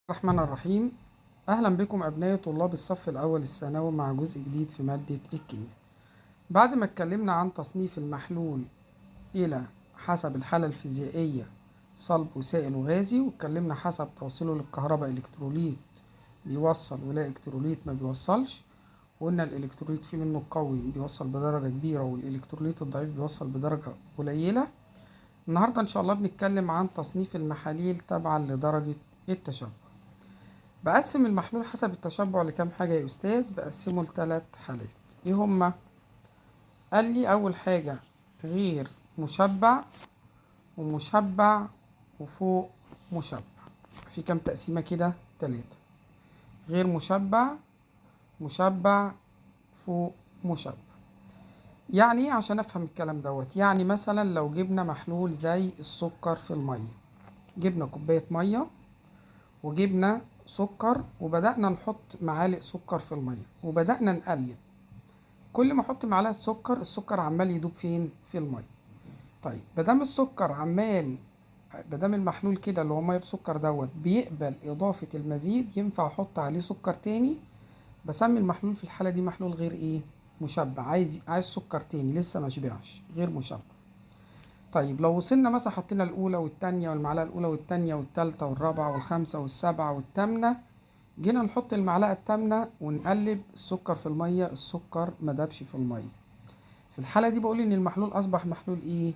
الرحمن الرحيم. أهلا بكم أبناء طلاب الصف الأول الثانوي مع جزء جديد في مادة الكيمياء. بعد ما اتكلمنا عن تصنيف المحلول إلى حسب الحالة الفيزيائية صلب وسائل وغازي، واتكلمنا حسب توصيله للكهرباء إلكتروليت بيوصل ولا إلكتروليت ما بيوصلش، وقلنا الإلكتروليت فيه منه القوي بيوصل بدرجة كبيرة والإلكتروليت الضعيف بيوصل بدرجة قليلة. النهاردة إن شاء الله بنتكلم عن تصنيف المحاليل تبعا لدرجة التشبع. بقسم المحلول حسب التشبع لكام حاجة يا أستاذ؟ بقسمه لثلاث حالات. إيه هما؟ قال لي أول حاجة غير مشبع، ومشبع، وفوق مشبع. في كام تقسيمة كده؟ 3. غير مشبع، مشبع، فوق مشبع. يعني ايه عشان افهم الكلام دوت؟ يعني مثلا لو جبنا محلول زي السكر في المية، جبنا كوباية مية وجبنا سكر وبدأنا نحط معالق سكر في المية وبدأنا نقلب، كل ما احط معلقة سكر السكر عمال يدوب فين؟ في المية. طيب مادام السكر عمال، مادام المحلول كده اللي هو مية بسكر دوت بيقبل إضافة المزيد، ينفع احط عليه سكر تاني. بسمي المحلول في الحالة دي محلول غير ايه؟ مشبع. عايز سكر تاني لسه ما شبعش، غير مشبع. طيب لو وصلنا مثلا حطينا الأولى والتانية والمعلقة الأولى والتانية والتالتة والرابعة والخامسة والسابعة والتامنة، جينا نحط المعلقة التامنة ونقلب السكر في المية، السكر ما دابش في المية. في الحالة دي بقول إن المحلول أصبح محلول إيه؟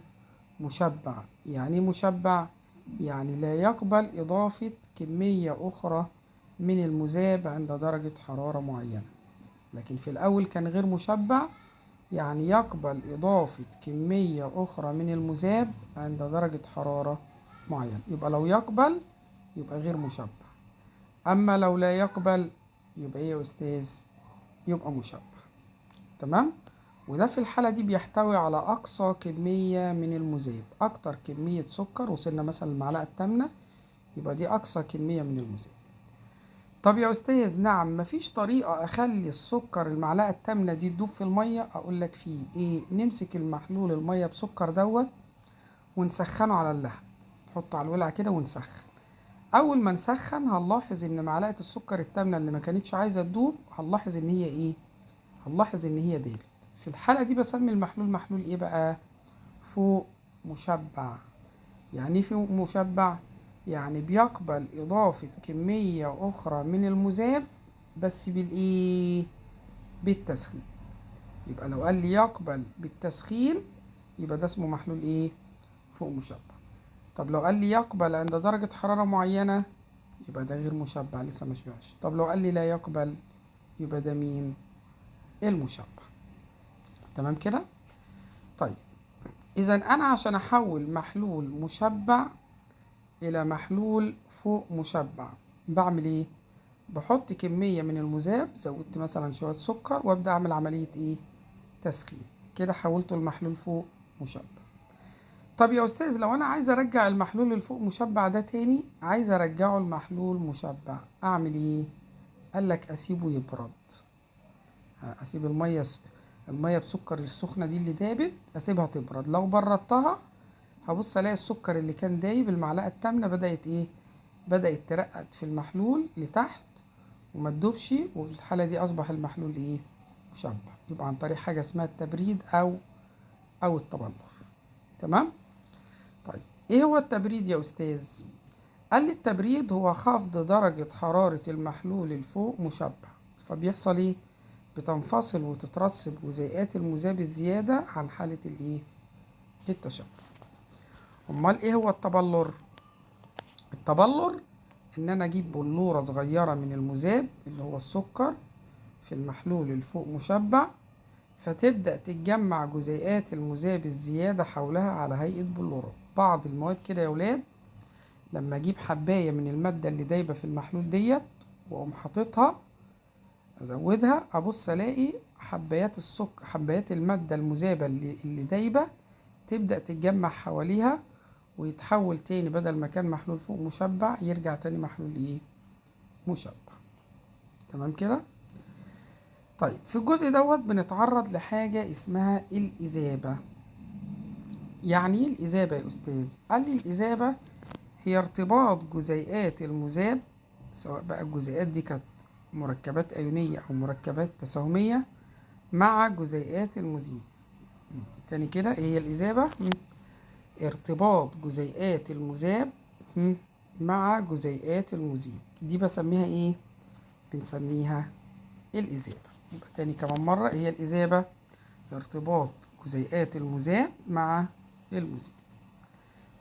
مشبع. يعني إيه مشبع؟ يعني لا يقبل إضافة كمية أخرى من المذاب عند درجة حرارة معينة. لكن في الأول كان غير مشبع، يعني يقبل إضافة كمية أخرى من المذاب عند درجة حرارة معينة. يبقى لو يقبل يبقى غير مشبع، أما لو لا يقبل يبقى إيه يا أستاذ؟ يبقى مشبع. تمام؟ وده في الحالة دي بيحتوي على أقصى كمية من المذاب، أكتر كمية سكر، وصلنا مثلا المعلقة التامنة يبقى دي أقصى كمية من المذاب. طب يا أستاذ نعم مفيش طريقة أخلي السكر المعلقة التامنة دي تدوب في المية؟ أقول لك فيه إيه، نمسك المحلول المية بسكر دوت ونسخنه على اللهب، نحطه على الولعة كده ونسخن. أول ما نسخن هنلاحظ إن معلقة السكر التامنة اللي ما كانتش عايزة تدوب هنلاحظ إن هي إيه؟ هنلاحظ إن هي دابت. في الحالة دي بسمي المحلول محلول إيه بقى؟ فوق مشبع. يعني إيه فوق مشبع؟ يعني بيقبل إضافة كمية أخرى من المذاب بس بالإيه؟ بالتسخين. يبقى لو قال لي يقبل بالتسخين يبقى ده اسمه محلول إيه؟ فوق مشبع. طب لو قال لي يقبل عند درجة حرارة معينة يبقى ده غير مشبع لسه ما شبعش. طب لو قال لي لا يقبل يبقى ده مين؟ المشبع. تمام كده؟ طيب إذا أنا عشان أحول محلول مشبع إلى محلول فوق مشبع بعمل إيه؟ بحط كمية من المذاب، زودت مثلا شوية سكر، وأبدأ أعمل عملية إيه؟ تسخين. كده حولته المحلول فوق مشبع. طب يا أستاذ لو أنا عايز أرجع المحلول الفوق مشبع ده تاني، عايز أرجعه المحلول مشبع، أعمل إيه؟ قال لك أسيبه يبرد. أسيب المية بسكر السخنة دي اللي دابت أسيبها تبرد. لو بردتها هبص الاقي السكر اللي كان دايب المعلقة التامنة بدأت ايه؟ بدأت ترقد في المحلول لتحت وما تدوبش، وفي الحالة دي اصبح المحلول ايه؟ مشبع. يبقى عن طريق حاجة اسمها التبريد او التبلور. تمام؟ طيب ايه هو التبريد يا استاذ؟ قال لي التبريد هو خفض درجة حرارة المحلول الفوق مشبع، فبيحصل ايه؟ بتنفصل وتترسب جزيئات المذاب الزيادة عن حالة الايه؟ التشبع. امال ايه هو التبلور؟ التبلور ان انا اجيب بلورة صغيرة من المذاب اللي هو السكر في المحلول الفوق مشبع، فتبدأ تتجمع جزيئات المذاب الزيادة حولها على هيئة بلورات. بعض المواد كده يا ولاد لما اجيب حباية من المادة اللي دايبة في المحلول ديت واقوم حاططها ازودها، ابص الاقي حبايات السكر، حبايات المادة المذابة اللي دايبة تبدأ تتجمع حواليها ويتحول تاني، بدل ما كان محلول فوق مشبع يرجع تاني محلول ايه؟ مشبع. تمام كده؟ طيب في الجزء دوت بنتعرض لحاجة اسمها الإذابة. يعني ايه الإذابة يا أستاذ؟ قال لي الإذابة هي ارتباط جزيئات المذاب سواء بقى الجزيئات دي كانت مركبات أيونية أو مركبات تساهمية، مع جزيئات المذيب. تاني كده، ايه هي الإذابة؟ ارتباط جزيئات المذاب مع جزيئات المذيب، دي بسميها ايه؟ بنسميها الإذابة. يبقى تاني كمان مرة، ايه هي الإذابة؟ ارتباط جزيئات المذاب مع المذيب.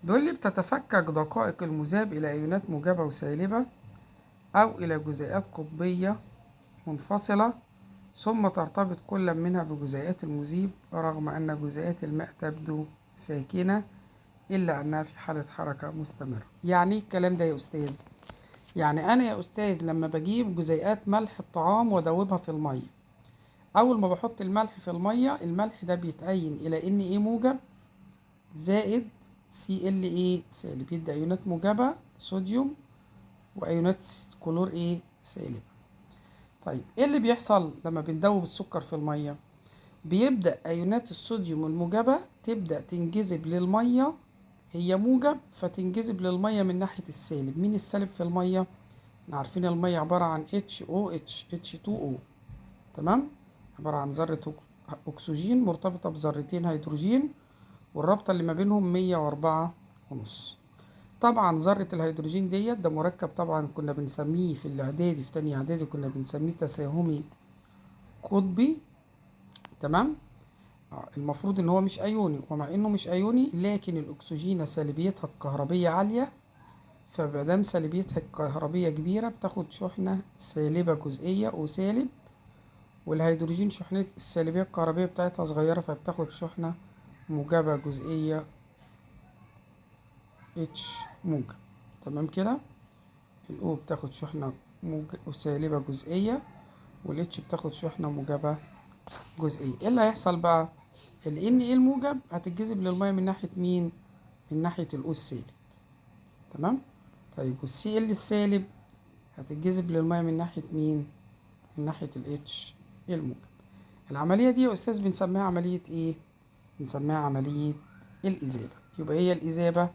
بيقول لي بتتفكك دقائق المذاب إلى أيونات موجبة وسالبة أو إلى جزيئات قطبية منفصلة، ثم ترتبط كل منها بجزيئات المذيب، رغم أن جزيئات الماء تبدو ساكنة إلا أنها في حالة حركة مستمرة. يعني إيه الكلام ده يا أستاذ؟ يعني أنا يا أستاذ لما بجيب جزيئات ملح الطعام وأدوبها في المية، أول ما بحط الملح في المية، الملح ده بيتأين إلى Na موجب زائد Cl إيه سالب، يدي أيونات موجبة صوديوم وأيونات كلور إيه سالب. طيب إيه اللي بيحصل لما بندوب السكر في المية؟ بيبدأ أيونات الصوديوم الموجبة تبدأ تنجذب للمية، هي موجب فتنجذب للمية من ناحية السالب. مين السالب في المية؟ احنا عارفين المية عبارة عن HOH H2O، تمام؟ عبارة عن ذرة أكسجين مرتبطة بذرتين هيدروجين، والرابطة اللي ما بينهم 104.5. طبعا ذرة الهيدروجين ديت ده مركب، طبعا كنا بنسميه في الإعدادي، في تانية إعدادي كنا بنسميه تساهمي قطبي، تمام؟ المفروض إن هو مش أيوني، ومع إنه مش أيوني لكن الأكسجين سالبيتها الكهربية عالية، فمادام سالبيتها الكهربية كبيرة بتاخد شحنة سالبة جزئية وسالب، والهيدروجين شحنة السالبية الكهربية بتاعتها صغيرة فبتاخد شحنة موجبة جزئية H موجب، تمام كده؟ ال O بتاخد شحنة سالبة جزئية، وال H بتاخد شحنة موجبة جزئية. ايه اللي هيحصل بقى؟ ال Na الموجب هتتجذب للمية من ناحية مين؟ من ناحية ال O السالب، تمام؟ طيب وال Cl السالب هتتجذب للمية من ناحية مين؟ من ناحية ال H الموجب. العملية دي يا أستاذ بنسميها عملية إيه؟ بنسميها عملية الإذابة. يبقى هي الإذابة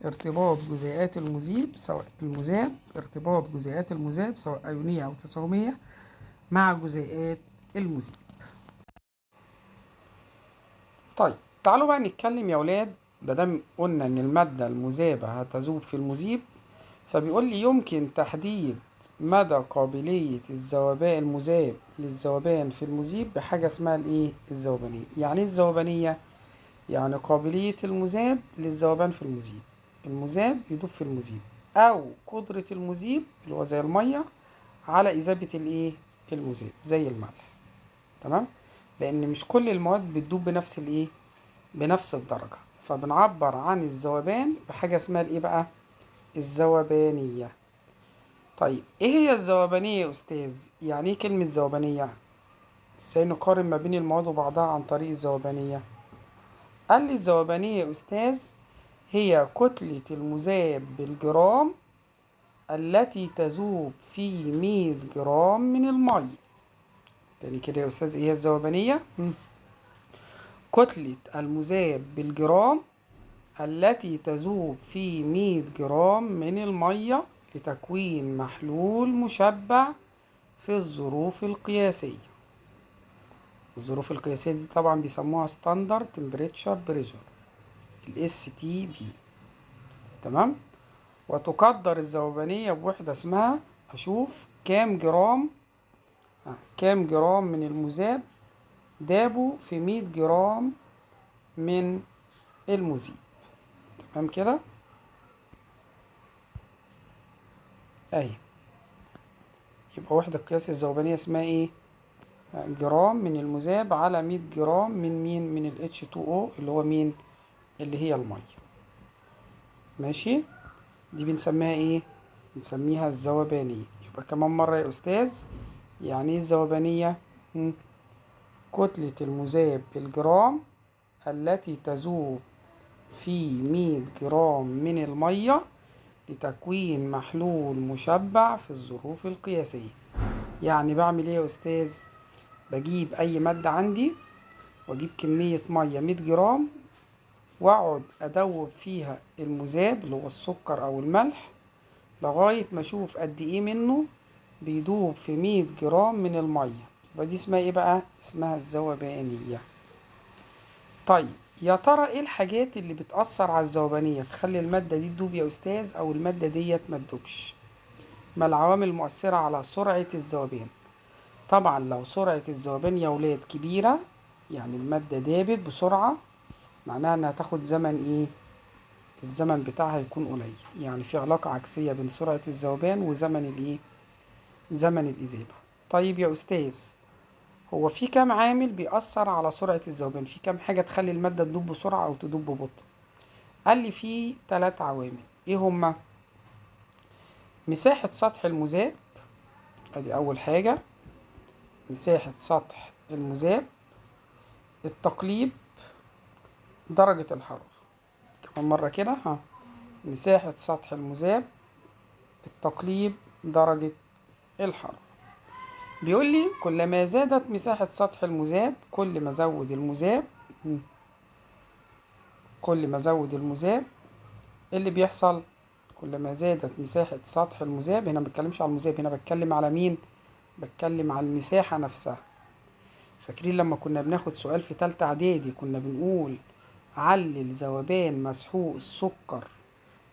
ارتباط جزيئات المذيب سواء المذاب، ارتباط جزيئات المذاب سواء أيونية أو تساهمية مع جزيئات المذيب. طيب تعالوا بقى نتكلم يا ولاد، مادام قلنا إن المادة المذابة هتذوب في المذيب، فبيقول لي يمكن تحديد مدى قابلية الذوبان المذاب للذوبان في المذيب بحاجة اسمها الإيه؟ الذوبانية. يعني إيه الذوبانية؟ يعني قابلية المذاب للذوبان في المذيب، المذاب يدوب في المذيب، أو قدرة المذيب اللي هو زي المية على إذابة الإيه؟ المذاب زي الملح، تمام؟ لأن مش كل المواد بتدوب بنفس الإيه؟ بنفس الدرجة، فبنعبر عن الذوبان بحاجة اسمها الإيه بقى؟ الذوبانية. طيب إيه هي الذوبانية يا أستاذ؟ يعني إيه كلمة ذوبانية؟ إزاي نقارن ما بين المواد وبعضها عن طريق الذوبانية؟ قال لي الذوبانية يا أستاذ هي كتلة المذاب بالجرام التي تذوب في 100 جرام من المية. تاني كده يا أستاذ، إيه هي الذوبانية؟ كتلة المذاب بالجرام التي تذوب في 100 جرام من المية لتكوين محلول مشبع في الظروف القياسية. الظروف القياسية دي طبعا بيسموها standard temperature pressure، ال STP، تمام؟ وتقدر الذوبانية بوحدة اسمها، أشوف كام جرام، كام جرام من المذاب دابوا في 100 جرام من المذيب، تمام كده؟ أهي يبقى وحدة قياس الذوبانية اسمها إيه؟ جرام من المذاب على 100 جرام من مين؟ من ال H2O اللي هو مين؟ اللي هي المية. ماشي؟ دي بنسميها إيه؟ بنسميها الذوبانية. يبقى كمان مرة يا أستاذ، يعني إيه الذوبانية؟ كتلة المذاب بالجرام التي تذوب في 100 جرام من المية لتكوين محلول مشبع في الظروف القياسية. يعني بعمل إيه يا أستاذ؟ بجيب أي مادة عندي وأجيب كمية مية 100 جرام وأقعد أدوب فيها المذاب اللي هو السكر أو الملح لغاية ما اشوف قد ايه منه بيدوب في 100 جرام من المية. يبقى دي اسمها ايه بقى؟ اسمها الذوبانية. طيب يا ترى ايه الحاجات اللي بتأثر على الذوبانية تخلي المادة دي تدوب يا أستاذ أو المادة ديت ما تدوبش؟ ما العوامل المؤثرة على سرعة الذوبان؟ طبعا لو سرعة الذوبان يا ولاد كبيرة، يعني المادة دابت بسرعة، معناها انها تاخد زمن ايه؟ الزمن بتاعها يكون قليل. يعني في علاقة عكسية بين سرعة الذوبان وزمن الايه؟ زمن الإذابة. طيب يا أستاذ هو في كام عامل بيأثر على سرعة الذوبان؟ في كام حاجة تخلي المادة تدوب بسرعة أو تدوب ببطء؟ قال لي في 3 عوامل. إيه هما؟ مساحة سطح المذاب، أدي أول حاجة، مساحة سطح المذاب، التقليب، درجة الحرارة. كمان مرة كده، ها، مساحة سطح المذاب، التقليب، درجة الحرارة. بيقول لي كلما زادت مساحة سطح المذاب، كل ما زود المذاب، كل ما زود المذاب اللي بيحصل؟ كلما زادت مساحة سطح المذاب، هنا ما بتكلمش على المذاب، هنا بتكلم على مين؟ بتكلم على المساحة نفسها. فاكرين لما كنا بناخد سؤال في تالتة إعدادي كنا بنقول علل ذوبان مسحوق السكر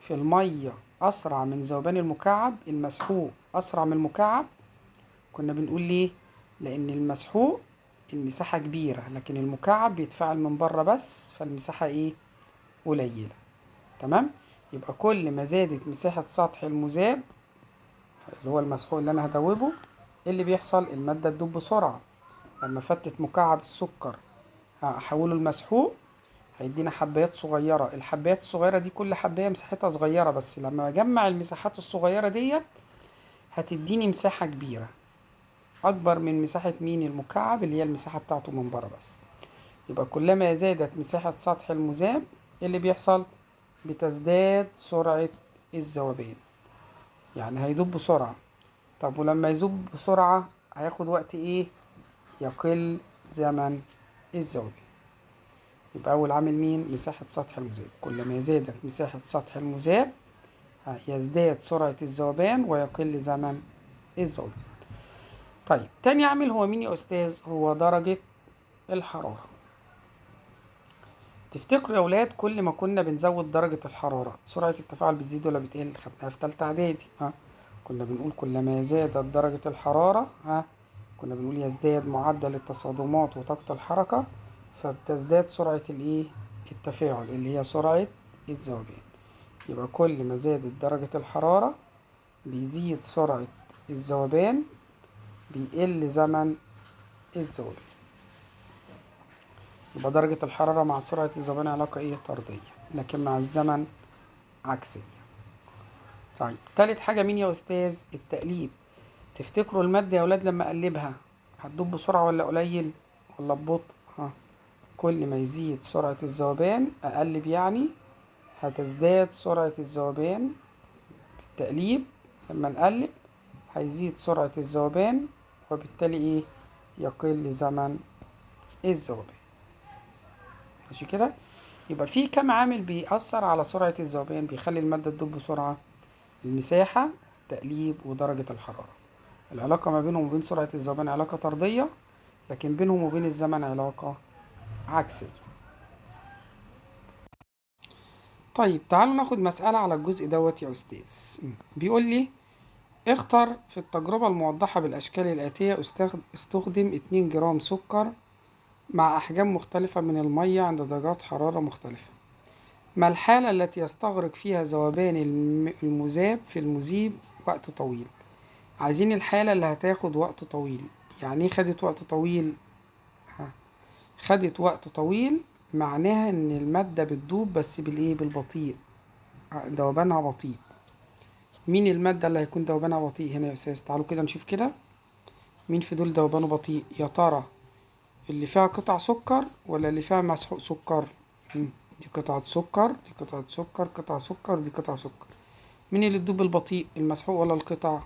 في المية أسرع من ذوبان المكعب، المسحوق أسرع من المكعب. كنا بنقول ليه؟ لأن المسحوق المساحة كبيرة، لكن المكعب بيتفاعل من بره بس، فالمساحة إيه؟ قليلة. تمام؟ يبقى كل ما زادت مساحة سطح المذاب اللي هو المسحوق اللي أنا هدوبه، إيه اللي بيحصل؟ المادة تدوب بسرعة. لما فتت مكعب السكر هحوله لمسحوق هيدينا حبايات صغيرة، الحبايات الصغيرة دي كل حباية مساحتها صغيرة، بس لما أجمع المساحات الصغيرة ديت هتديني مساحة كبيرة أكبر من مساحة مين؟ المكعب اللي هي المساحة بتاعته من بره بس. يبقى كلما زادت مساحة سطح المذاب إيه اللي بيحصل؟ بتزداد سرعة الذوبان، يعني هيدوب بسرعة. طب ولما يذوب بسرعة هياخد وقت إيه؟ يقل زمن الذوبان. يبقى أول عامل مين؟ مساحة سطح المذاب. كلما زادت مساحة سطح المذاب يزداد سرعة الذوبان ويقل زمن الذوبان. طيب تاني عامل هو مين يا أستاذ؟ هو درجة الحرارة. تفتكروا يا أولاد كل ما كنا بنزود درجة الحرارة سرعة التفاعل بتزيد ولا بتقل؟ خدناها في تالتة إعدادي، ها، كنا بنقول كلما زادت درجة الحرارة، ها، كنا بنقول يزداد معدل التصادمات وطاقة الحركة، فبتزداد سرعة الإيه؟ التفاعل اللي هي سرعة الذوبان. يبقى كل ما زادت درجة الحرارة بيزيد سرعة الذوبان، بيقل زمن الذوبان. يبقى درجة الحرارة مع سرعة الذوبان علاقة إيه؟ طردية، لكن مع الزمن عكسية. طيب تالت حاجة مين يا أستاذ؟ التقليب. تفتكروا المادة يا أولاد لما أقلبها هتدوب بسرعة ولا قليل ولا ببطء؟ ها، كل ما يزيد سرعة الذوبان أقلب، يعني هتزداد سرعة الذوبان بالتقليب. لما نقلب هيزيد سرعة الذوبان وبالتالي إيه؟ يقل زمن الذوبان. ماشي كده؟ يبقى في كام عامل بيأثر على سرعة الذوبان بيخلي المادة تدوب بسرعة؟ المساحة، التقليب، ودرجة الحرارة. العلاقة ما بينهم وبين سرعة الذوبان علاقة طردية، لكن بينهم وبين الزمن علاقة عكسية. طيب تعالوا ناخد مسألة على الجزء دوت يا أستاذ. بيقول لي اختر في التجربة الموضحة بالأشكال الآتية استخدم 2 جرام سكر مع أحجام مختلفة من المية عند درجات حرارة مختلفة. ما الحالة التي يستغرق فيها ذوبان المذاب في المذيب وقت طويل؟ عايزين الحالة اللي هتاخد وقت طويل. يعني ايه خدت وقت طويل؟ خدت وقت طويل معناها ان المادة بتدوب بس بالايه؟ بالبطيء، ذوبانها بطيء. مين المادة اللي هيكون ذوبانها بطيء هنا يا أستاذ؟ تعالوا كده نشوف كده مين في دول ذوبانه بطيء. يا ترى اللي فيها قطع سكر ولا اللي فيها مسحوق سكر؟ دي قطعة سكر، دي قطعة سكر، قطع سكر، دي قطع سكر. مين اللي تدوب البطيء، المسحوق ولا القطع؟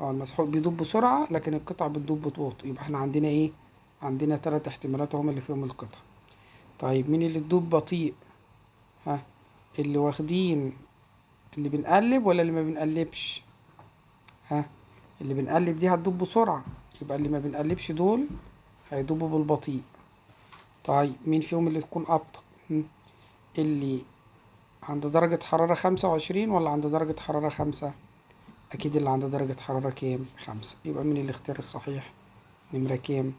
المسحوق بيدوب بسرعة لكن القطع بتدوب ببطء. يبقى احنا عندنا ايه؟ عندنا 3 احتمالات هم اللي فيهم القطع. طيب مين اللي تدوب بطيء؟ اللي واخدين اللي بنقلب ولا اللي ما بنقلبش؟ ها، اللي بنقلب دي هتدوب بسرعة، يبقى اللي ما بنقلبش دول هيدوبوا بالبطيء. طيب مين فيهم اللي تكون أبطأ؟ اللي عند درجة حرارة 25 ولا عند درجة حرارة 5؟ أكيد اللي عند درجة حرارة كام؟ 5. يبقى مين الاختيار الصحيح؟ نمرة كام؟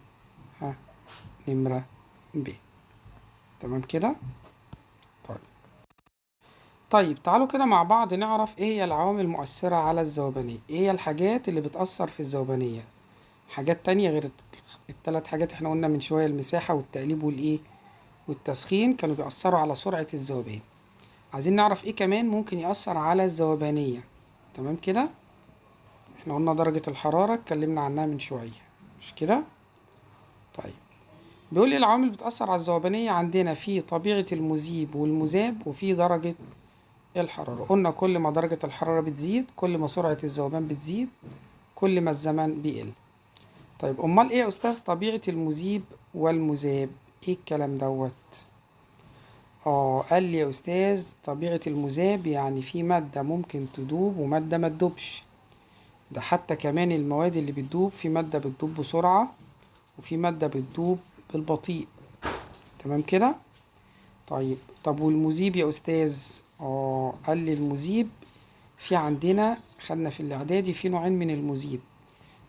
ها، نمرة ب. تمام كده؟ طيب تعالوا كده مع بعض نعرف ايه هي العوامل المؤثرة على الذوبانية، ايه هي الحاجات اللي بتأثر في الذوبانية، حاجات تانية غير التلات حاجات احنا قلنا من شوية، المساحة والتقليب والايه والتسخين، كانوا بيأثروا على سرعة الذوبان. عايزين نعرف ايه كمان ممكن يأثر على الذوبانية. تمام كده؟ احنا قلنا درجة الحرارة اتكلمنا عنها من شوية، مش كده؟ طيب بيقول لي العوامل بتأثر على الذوبانية عندنا في طبيعة المذيب والمذاب وفي درجة الحرارة. قلنا كل ما درجة الحرارة بتزيد كل ما سرعة الذوبان بتزيد كل ما الزمن بيقل. طيب أمال إيه يا أستاذ طبيعة المذيب والمذاب؟ إيه الكلام دوت؟ قال لي يا أستاذ طبيعة المذاب يعني في مادة ممكن تدوب ومادة ما تدوبش، ده حتى كمان المواد اللي بتدوب في مادة بتدوب بسرعة وفي مادة بتدوب بالبطيء. تمام كده؟ طيب طب والمذيب يا أستاذ؟ قال لي المذيب في عندنا، خدنا في الإعدادي في نوعين من المذيب،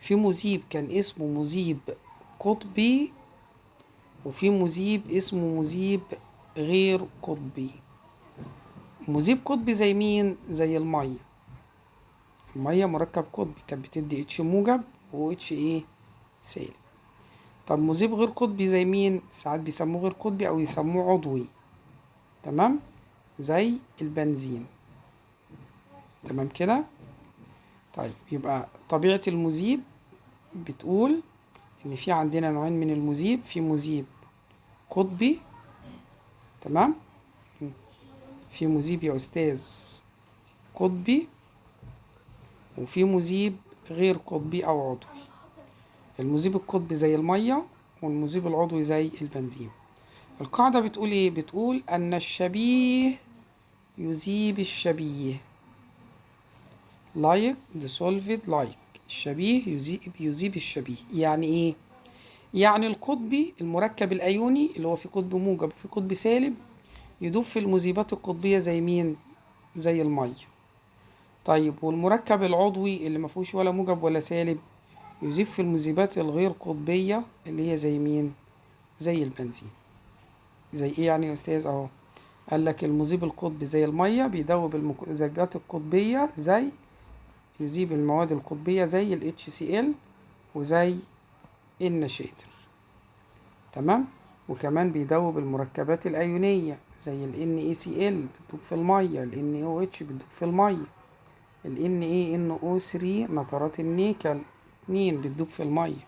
في مذيب كان اسمه مذيب قطبي وفي مذيب اسمه مذيب غير قطبي. مذيب قطبي زي مين؟ زي المية. المية مركب قطبي كانت بتدي H موجب و H ايه سالب. طب مذيب غير قطبي زي مين؟ ساعات بيسموه غير قطبي او يسموه عضوي. تمام؟ زي البنزين. تمام كده؟ طيب يبقى طبيعة المذيب بتقول ان في عندنا نوعين من المذيب، في مذيب قطبي، تمام، في مذيب يا استاذ قطبي وفي مذيب غير قطبي او عضوي. المذيب القطبي زي المية والمذيب العضوي زي البنزين. القاعدة بتقول ايه؟ بتقول ان الشبيه يذيب الشبيه، like dissolved like، الشبيه يذيب الشبيه. يعني ايه؟ يعني القطبي المركب الايوني اللي هو في قطب موجب وفي قطب سالب يدوب في المذيبات القطبية زي مين؟ زي المية. طيب والمركب العضوي اللي ما فيهوش ولا موجب ولا سالب يذيب في المذيبات الغير قطبية اللي هي زي مين؟ زي البنزين. زي ايه يعني يا استاذ؟ اهو قال لك المذيب القطبي زي المية بيدوب المذيبات القطبية زي يذيب المواد القطبية زي ال HCl وزي النشادر. تمام؟ وكمان بيدوب المركبات الأيونية زي ال NaCl بتدوب في المية، ال NaOH بتدوب في المية، ال NaNO3 نترات النيكل 2 بتدوب في المية.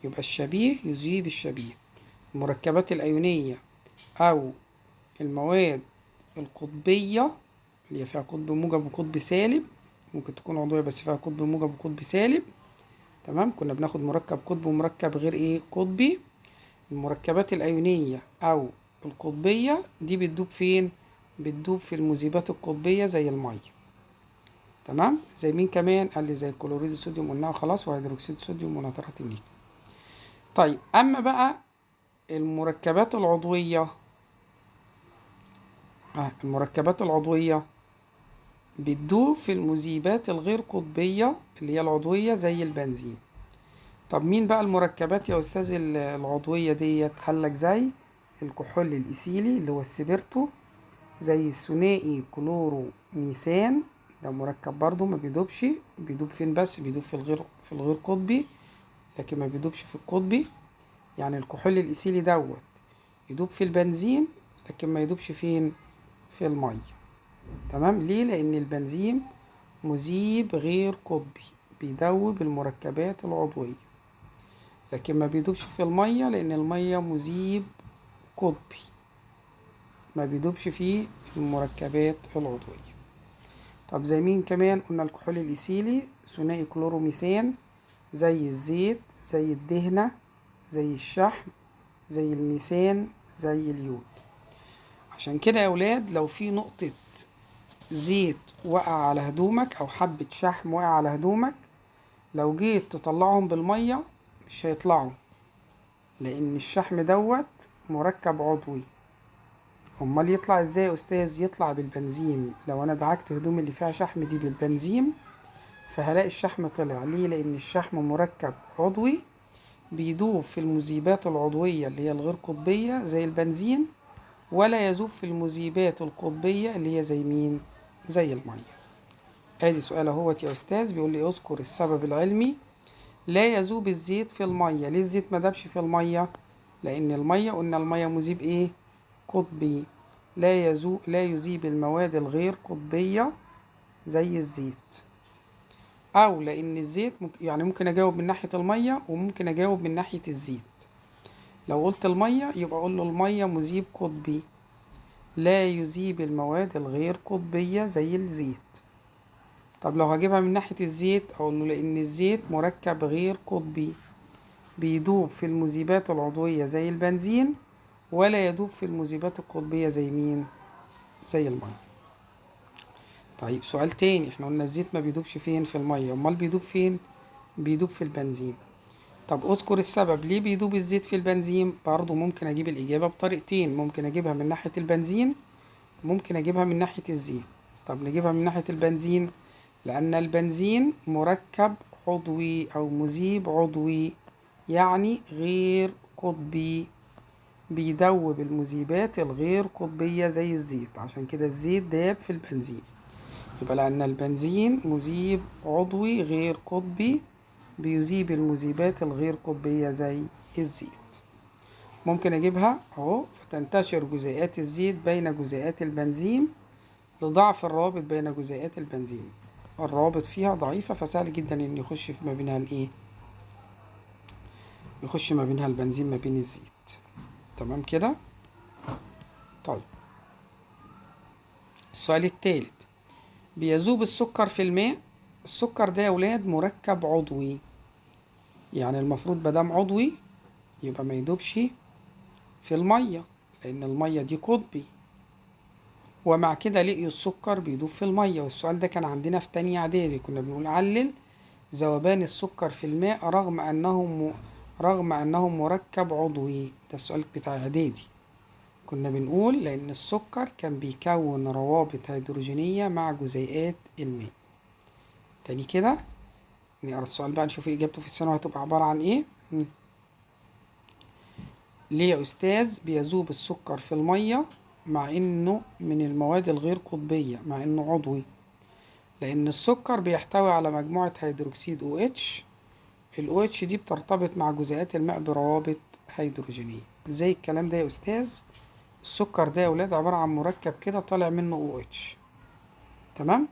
يبقى الشبيه يذيب الشبيه. المركبات الأيونية أو المواد القطبية اللي فيها قطب موجب وقطب سالب، ممكن تكون عضوية بس فيها قطب موجب وقطب سالب. تمام؟ كنا بناخد مركب قطب ومركب غير ايه قطبي. المركبات الأيونية أو القطبية دي بتدوب فين؟ بتدوب في المذيبات القطبية زي المية. تمام؟ زي مين كمان؟ قال لي زي كلوريد الصوديوم قلناها خلاص، وهيدروكسيد الصوديوم ونترات النيكل. طيب أما بقى المركبات العضوية، المركبات العضوية بتدوب في المذيبات الغير قطبية اللي هي العضوية زي البنزين. طب مين بقى المركبات يا أستاذ العضوية ديت؟ قال لك زي الكحول الإيثيلي اللي هو السبirto، زي الثنائي كلوروميثان، ده مركب برضو ما بيدوبش، بيدوب فين بس؟ بيدوب في الغير قطبي، لكن ما بيدوبش في القطبي. يعني الكحول الإيثيلي دوت يدوب في البنزين لكن ما يدوبش فين؟ في المية. تمام؟ ليه؟ لأن البنزين مذيب غير قطبي بيدوب المركبات العضوية، لكن ما بيدوبش في المية لأن المية مذيب قطبي ما بيدوبش في المركبات العضوية. طب زي مين كمان؟ قلنا الكحول الإيثيلي، ثنائي كلوروميثان، زي الزيت، زي الدهنة، زي الشحم، زي الميثان، زي اليود. عشان كده يا أولاد لو في نقطة زيت وقع على هدومك أو حبة شحم وقع على هدومك، لو جيت تطلعهم بالمية مش هيطلعوا، لأن الشحم دوت مركب عضوي. امال يطلع ازاي يا استاذ؟ يطلع بالبنزين. لو انا دعكت هدومي اللي فيها شحم دي بالبنزين فهلاقي الشحم طلع. ليه؟ لان الشحم مركب عضوي بيدوب في المذيبات العضوية اللي هي الغير قطبية زي البنزين، ولا يذوب في المذيبات القطبية اللي هي زي مين؟ زي المية. ادي سؤال اهوت يا استاذ بيقول لي اذكر السبب العلمي لا يذوب الزيت في المية. ليه الزيت ما دابش في المية؟ لان المية قلنا المية مذيب ايه؟ قطبي، لا يذيب المواد الغير قطبية زي الزيت. او لان الزيت يعني ممكن اجاوب من ناحية المية وممكن اجاوب من ناحية الزيت. لو قلت المية يبقى اقول له المية مذيب قطبي لا يذيب المواد الغير قطبية زي الزيت. طب لو هجيبها من ناحية الزيت اقول له لان الزيت مركب غير قطبي بيدوب في المذيبات العضوية زي البنزين، ولا يدوب في المذيبات القطبية زي مين؟ زي المية. طيب سؤال تاني، احنا قلنا الزيت ما بيدوبش فين؟ في المية. امال بيدوب فين؟ بيدوب في البنزين. طب اذكر السبب ليه بيدوب الزيت في البنزين. برضو ممكن اجيب الاجابة بطريقتين، ممكن اجيبها من ناحية البنزين، ممكن اجيبها من ناحية الزيت. طب نجيبها من ناحية البنزين لان البنزين مركب عضوي او مذيب عضوي، يعني غير قطبي، بيدوب المذيبات الغير قطبية زي الزيت، عشان كده الزيت داب في البنزين. يبقى لأن البنزين مذيب عضوي غير قطبي بيذيب المذيبات الغير قطبية زي الزيت. ممكن أجيبها أهو، فتنتشر جزيئات الزيت بين جزيئات البنزين لضعف الروابط بين جزيئات البنزين. الروابط فيها ضعيفة فسهل جدا إن يخش في ما بينها الإيه؟ يخش ما بينها البنزين ما بين الزيت. تمام كده؟ طيب السؤال الثالث، بيذوب السكر في الماء. السكر ده يا ولاد مركب عضوي، يعني المفروض مادام عضوي يبقى ما يدوبش في المية لأن المية دي قطبي، ومع كده لقيوا السكر بيدوب في المية. والسؤال ده كان عندنا في تانية إعدادي، كنا بنقول علل ذوبان السكر في الماء رغم أنه مركب عضوي. ده السؤال بتاع إعدادي، كنا بنقول لأن السكر كان بيكون روابط هيدروجينية مع جزيئات الماء. تاني كده نقرا السؤال بقى نشوف إجابته في الثانوي هتبقى عبارة عن إيه. ليه يا أستاذ بيذوب السكر في المية مع إنه من المواد الغير قطبية، مع إنه عضوي؟ لأن السكر بيحتوي على مجموعة هيدروكسيد OH، ال OH دي بترتبط مع جزيئات الماء بروابط هيدروجينية. زي الكلام ده يا أستاذ، السكر ده يا ولاد عبارة عن مركب كده طالع منه OH، تمام،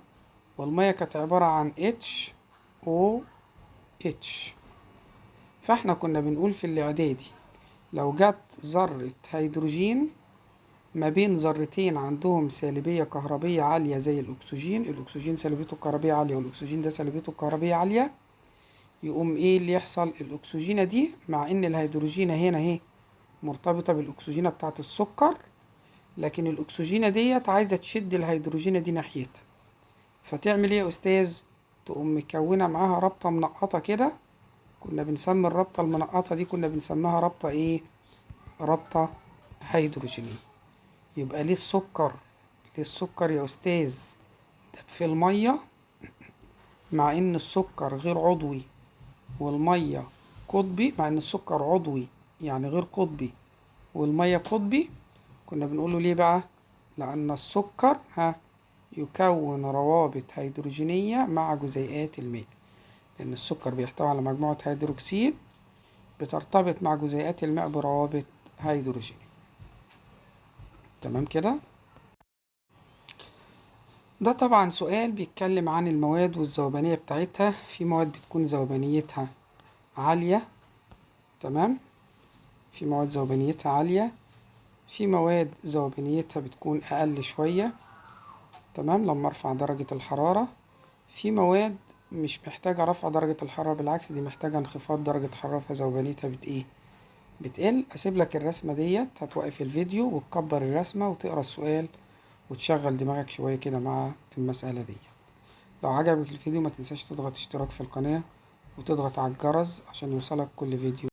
والمية كانت عبارة عن HOH. فاحنا كنا بنقول في الإعدادي لو جت ذرة هيدروجين ما بين ذرتين عندهم سالبية كهربية عالية زي الأكسجين، الأكسجين سالبيته الكهربية عالية والأكسجين ده سالبيته الكهربية عالية، يقوم ايه اللي يحصل؟ الأكسجينة دي مع إن الهيدروجينة هنا اهي مرتبطة بالأكسجينة بتاعة السكر، لكن الأكسجينة ديت عايزة تشد الهيدروجينة دي ناحيتها، فتعمل ايه يا أستاذ؟ تقوم مكونة معاها رابطة منقطة كده، كنا بنسمي الرابطة المنقطة دي كنا بنسميها رابطة ايه؟ رابطة هيدروجينية. يبقى ليه السكر؟ ليه السكر يا أستاذ داب في المية مع إن السكر غير عضوي والمية قطبي، مع إن السكر عضوي يعني غير قطبي والمية قطبي، كنا بنقوله ليه بقى؟ لأن السكر يكون روابط هيدروجينية مع جزيئات الماء، لأن السكر بيحتوي على مجموعة هيدروكسيد بترتبط مع جزيئات الماء بروابط هيدروجينية. تمام كده؟ ده طبعا سؤال بيتكلم عن المواد والذوبانية بتاعتها. في مواد بتكون ذوبانيتها عالية، تمام، في مواد ذوبانيتها عالية، في مواد ذوبانيتها بتكون أقل شوية، تمام، لما أرفع درجة الحرارة. في مواد مش محتاجة رفع درجة الحرارة، بالعكس دي محتاجة انخفاض درجة حرارة، فذوبانيتها بتقل. أسيب لك الرسمة ديت، هتوقف الفيديو وتكبر الرسمة وتقرأ السؤال وتشغل دماغك شوية كده مع المسألة دي. لو عجبك الفيديو ما تنساش تضغط اشتراك في القناة وتضغط على الجرس عشان يوصلك كل فيديو.